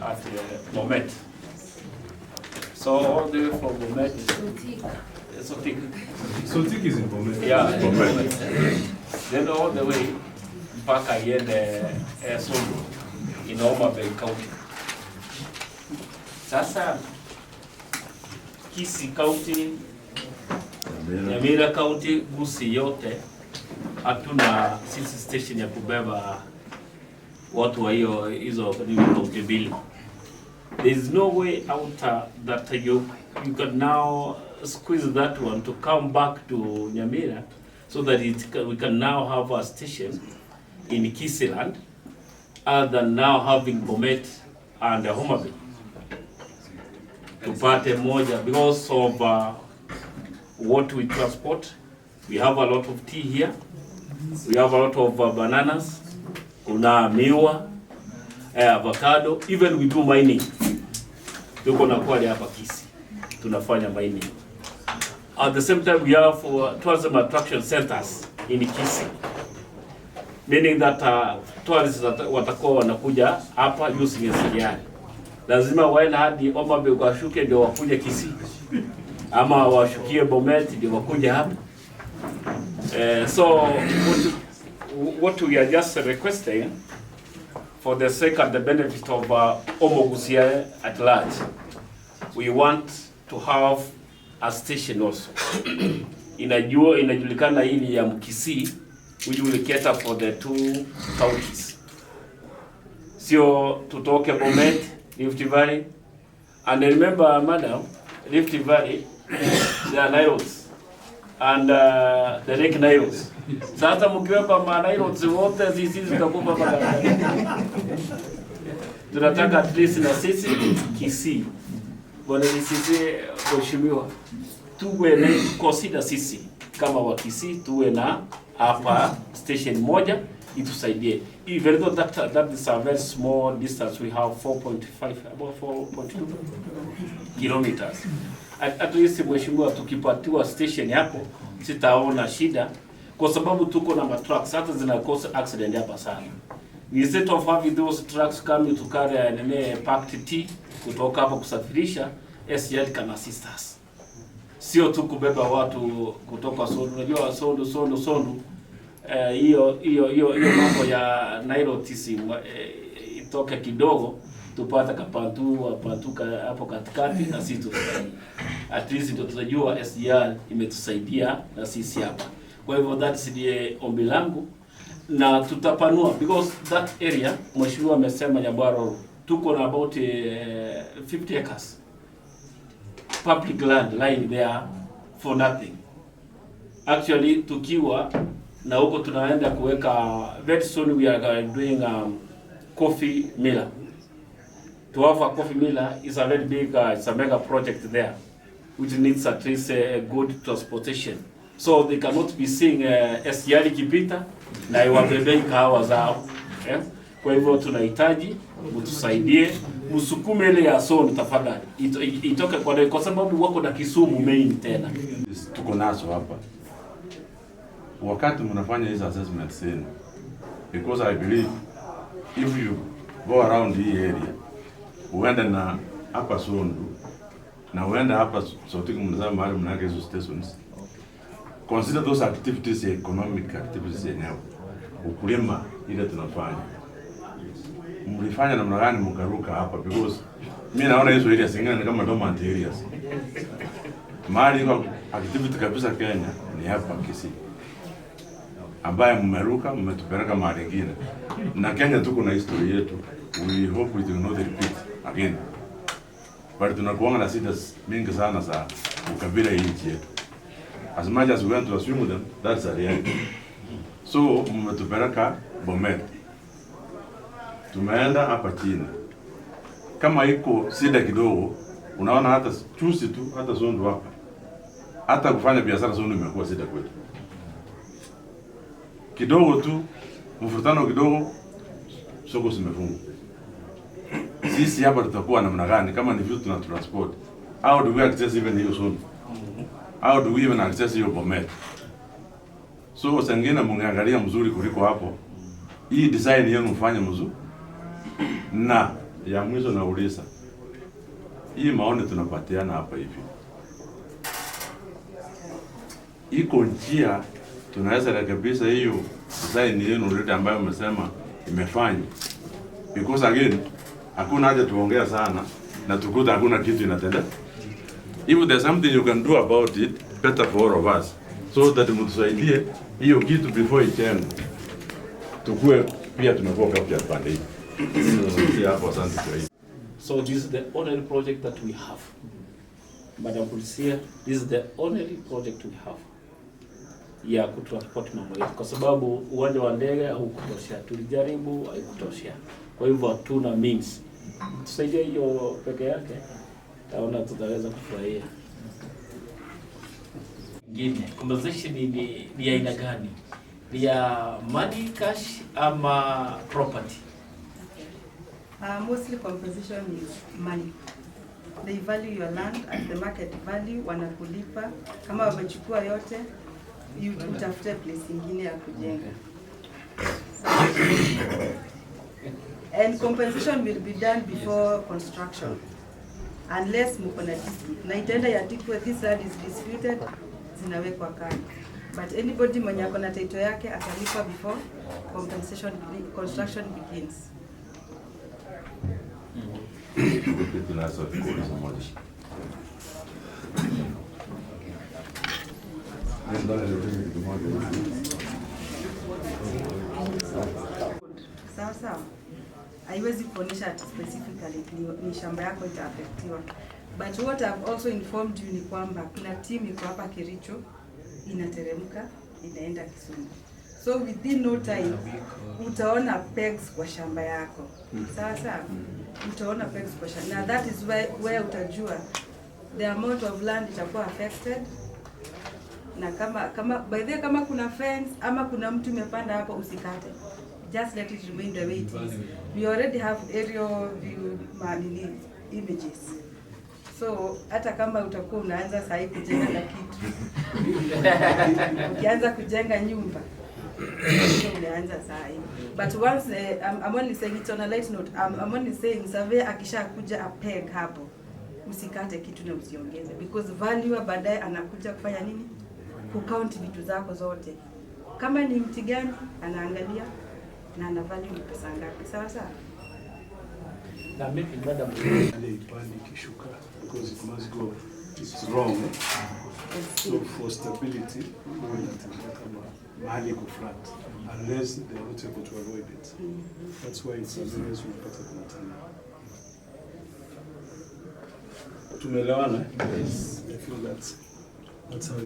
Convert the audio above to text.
at Bomet. So all the way from Bomet, Sotik. Sotik is in Bomet. Yeah, Bomet. Then all the way mpaka iende Sondu in Homa Bay County. Sasa Kisii County, Nyamira County, Gusii yote hatuna sisi station ya kubeba watu wa hiyo hizo nini county mbili. There is no way out that you can now squeeze that one to come back to Nyamira so that we can now have a station in Kisiland other than now having Bomet and Homa Bay. Tupate moja because of what we transport. We have a lot of tea here. We have a lot of bananas. Kuna miwa, avocado, even we do mining. Tuko na quarry hapa Kisii. Tunafanya mining. At the same time, we have tourism attraction centers in Kisii. Meaning that tourists watakuwa wanakuja hapa using SGR. Lazima waende hadi Homa Bay washuke ndio wakuje Kisii, ama washukie Bomet ndio wakuje hapa. So what we are just requesting for the sake and the benefit of Omogusii at large, we want to have a station also. Inajua inajulikana hii ni ya Mkisii, which will cater for the two counties. Sio tutoke Bomet, Rift Valley. And remember, madam, Rift Valley, there are Nilotes and the Lake Nilotes. Sasa mkiweka ma Nilotes wote sisi tutakufa barabarani. Tunataka at least na sisi Kisii. Bwana sisi, mheshimiwa, tuwe na consider sisi kama wa Kisii tuwe na hapa station moja itusaidie. Even though that is a very small distance, we have 4.5, about 4.2 kilometers. At least mheshimiwa, tukipatiwa station hapo sitaona shida kwa sababu tuko na matrucks hata zina cause accident hapa sana. Instead of having those trucks coming to carry nene packed tea kutoka hapa kusafirisha, SGR can assist us. Sio tu kubeba watu kutoka Sondu. Unajua Sondu, Sondu, Sondu, hiyo hiyo hiyo hiyo mambo ya Nilotism itoke kidogo tupate kapantu pantuka hapo katikati na sisi tufurahie. At least ndio tutajua SGR imetusaidia na sisi hapa. Kwa hivyo that's the ombi langu na tutapanua because that area mheshimiwa amesema Nyabwaro tuko na about 50 acres public land lying there for nothing. Actually tukiwa na huko tunaenda kuweka, very soon we are doing coffee miller. To have a coffee miller is a very big, it's a mega project there, which needs at least a good transportation. So they cannot be seeing SGR ikipita na iwabebei kahawa zao. Eh? Kwa hivyo tunahitaji mtusaidie, msukume ile ya Sondu tafadhali. Itoke kwa sababu wako na Kisumu main tena. Tuko nazo hapa. Wakati mnafanya hizo assessment zenu, because I believe if you go around hii area, uende na hapa Sondu na uende hapa Sotik, mnasema mahali mnaweka hizo stations, consider those activities, economic activities yenyewe, ukulima ile tunafanya, mlifanya namna gani mkaruka hapa? Because mi naona hizo areas zingine ni kama dormant areas. Mahali iko activity kabisa Kenya ni hapa Kisii, ambaye mmeruka mmetupeleka mahali ingine. Na Kenya tuko na history yetu, we hope it will not repeat again, but tunakuanga na shida mingi sana za ukabila hii nchi yetu. As much as we want to assume them, that's a reality. So mmetupeleka Bomet, tumeenda hapa chini, kama iko shida kidogo, unaona hata juzi tu, hata Sondu hapa, hata kufanya biashara Sondu imekuwa shida kwetu. Kidogo tu mvurutano kidogo, soko zimefungwa. Sisi hapa tutakuwa namna gani kama ni vitu tuna transport? How do we access even hiyo Sondu? How do we even access hiyo Bomet? So sengine mungeangalia mzuri kuliko hapo. Hii design yenu mfanye mzuri na Ya mwisho nauliza, hii maoni tunapatiana hapa hivi, iko njia tunaweza rekebisha hiyo design yenu already ambayo umesema imefanya? Because again, hakuna haja tuongea sana na tukuta hakuna kitu inatenda. If there's something you can do about it, better for all of us, so that mtusaidie hiyo kitu before ijengwe, tukue pia tunakuwa captured pande hii. Mimi hapo, asante kwa hiyo. So this is the only project that we have. Madam Policia, this is the only project we have ya kutransport mambo yetu, kwa sababu uwanja wa ndege haukutosha. Tulijaribu, haikutosha. Kwa hivyo hatuna means. Tusaidie hiyo peke yake, taona tutaweza kufurahia. Ingine, compensation ni aina gani? Ni ya money cash ama property? Mostly compensation is money. They value your land at the market value, wanakulipa. Kama wamechukua yote, you utafute place ingine ya kujenga. And compensation will be done before construction, unless mko na dispute. Na itaenda iandikwe this land is disputed, zinawekwa kando. But anybody mwenye ako na title yake atalipa before compensation construction begins. Kitu naweza kuuliza moja. Mimi ndo niliuliza kitu moja. Sawa sawa. Haiwezi kuonyesha ati specifically ni shamba yako itaaffectiwa. But what I've also informed you ni kwamba kuna team iko hapa Kericho inateremka inaenda Kisumu. So within no time utaona pegs kwa shamba yako. Sawa sawa. Utaona pegs kwa shamba. Na that is where utajua the amount of land itakuwa affected. Na kama by the way, kama kuna fence ama kuna mtu umepanda hapo, usikate. Just let it remain the way it is. We already have aerial view manini images. So hata kama utakuwa unaanza sahi kujenga na kitu, ukianza kujenga nyumba umeanza sahi. But once I'm only saying it on a light note. I'm only saying survey akishakuja a peg hapo, usikate kitu na usiongeze, because valuer baadaye anakuja kufanya nini? Kucount vitu zako zote. Kama ni mti gani anaangalia na ana value ni pesa ngapi. Sawa sawa. Na maybe madam Ile ipande ikishuka, because it must go, it's wrong. So for stability, huwa inatembea kama mahali iko flat, unless they are not able to avoid it. That's why it's surveyors unapata kuna tana. Tumeelewana? Yes. I feel that's how.